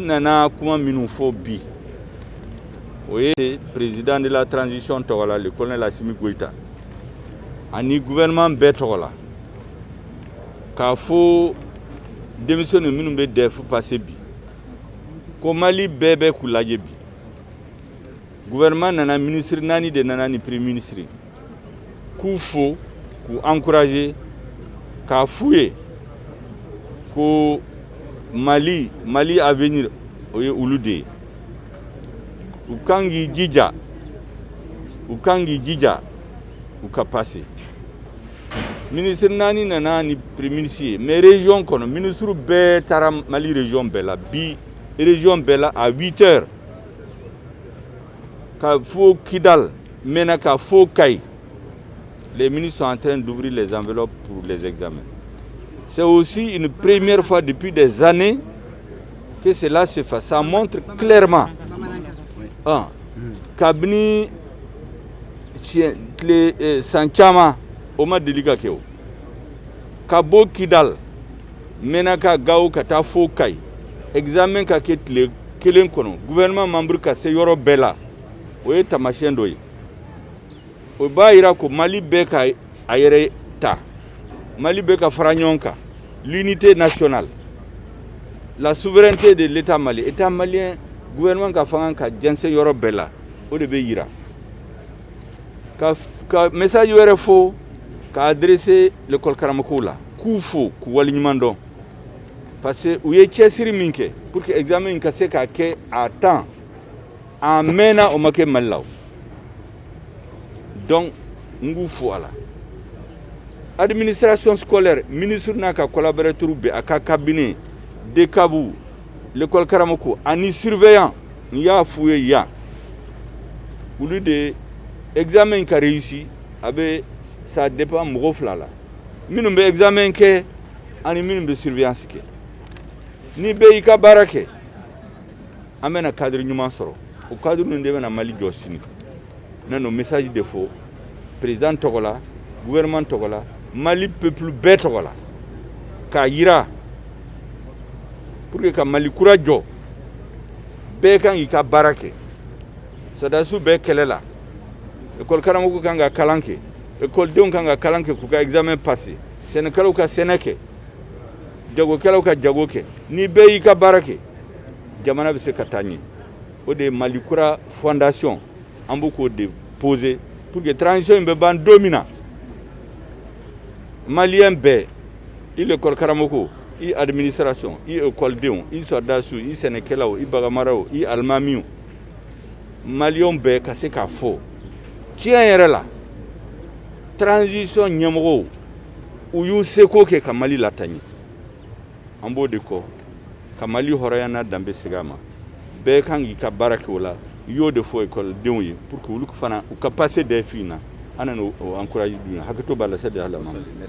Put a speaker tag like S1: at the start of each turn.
S1: Nana kuma minnu fɔ bi, o ye président de la transition tɔgɔ la, le colonel Assimi Goïta, ani gouvernement bɛɛ tɔgɔ la, k'a fɔ denmisɛnnin minnu bɛ DEF passer bi, ko Mali bɛɛ bɛ k'u lajɛ bi. Gouvernement nana, ministre naani de nana ni premier ministre, k'u fo, k'u encourager, k'a f'u ye ko Mali avenir, o ye olu de ye. U kan k'i jija, u kan k'i jija u ka passer. Ministre naani nana ni premier ministre ye, mais région kɔnɔ, ministre bɛɛ taara Mali région bɛɛ la bi, région bɛɛ la à 8 heures, ka fo Kidal, Menaka, ka fo Kayi. Les ministres sont en train d'ouvrir les enveloppes pour les examens. C'est aussi une première fois depuis des années que cela se fait. Ça montre clairement, ah, kabini tile san caman, o ma deli ka kɛ. O ka bɔ Kidal, Menaka, Gawo, ka taa fo Kayi, examen ka kɛ tile kelen kɔnɔ, gouvernement membre ka se yɔrɔ bɛɛ la, o ye taamasiyɛn dɔ ye. O b'a yira ko Mali bɛɛ ka a yɛrɛ ta, Mali bɛɛ ka fara ɲɔgɔn kan, l'unité nationale, la souveraineté de l'État malien, État malien, gouvernement ka fanga ka jɛnsɛn yɔrɔ bɛɛ la. O de bɛ yira. Ka message wɛrɛ fɔ ka adresser l'école karamɔgɔw la, k'u fo, k'u waleɲuman dɔn, parce que u ye cɛsiri min kɛ pour que examen in ka se ka kɛ à temps, a mɛnna, o ma kɛ Mali la. Donc n k'u fo a la. Administration scolaire, ministre n'a ka collaborateur bɛɛ, a ka cabinet, DCAB, l'école karamɔgɔ ani surveillant, n y'a f'u ye yan, olu de examen ka réussi, a bɛ, ça dépend mɔgɔ fila la: minnu bɛ examen kɛ ani minnu bɛ surveillance kɛ. Ni bɛɛ y'i ka baara kɛ, an bɛna cadre ɲuman sɔrɔ. O cadre ninnu de bɛna Mali jɔ sini. Ne n'o message de fɔ président tɔgɔ la, gouvernement tɔgɔ la, Mali peuple bɛɛ tɔgɔ la, k'a yira pour que ka Mali kura jɔ, bɛɛ kan k'i ka baara kɛ. Sɔrɔdasiw bɛɛ kɛlɛ la, école karamɔgɔw kan ka kalan kɛ, ekɔlidenw kan ka kalan kɛ k'u ka examen passer, sɛnɛkɛlaw ka sɛnɛ kɛ, jagokɛlaw ka jago kɛ. Ni bɛɛ y'i ka baara kɛ, jamana bɛ se ka taa ɲɛ. O de ye Mali kura fondation, an b'o k'o de poser pour que transition in bɛ ban don min na, malien bɛɛ, i l'école karamɔgɔ, i administration, i ekɔlidenw, i sɔrɔdasiw, i sɛnɛkɛlaw, i baganmaraw, i alimamiw, maliyɛnw bɛɛ ka se k'a fɔ tiɲɛ yɛrɛ la, transition ɲɛmɔgɔw, u y'u seko kɛ ka Mali lataaɲɛ. An b'o de kɔ ka Mali hɔrɔnya n'a danbe segin a ma. Bɛɛ kan k'i ka baara kɛ o la. I y'o de fɔ ekɔlidenw ye pour que olu fana u ka passer DEF in na. An nana o encourager. Hakɛto b'a la, sadi ala ma.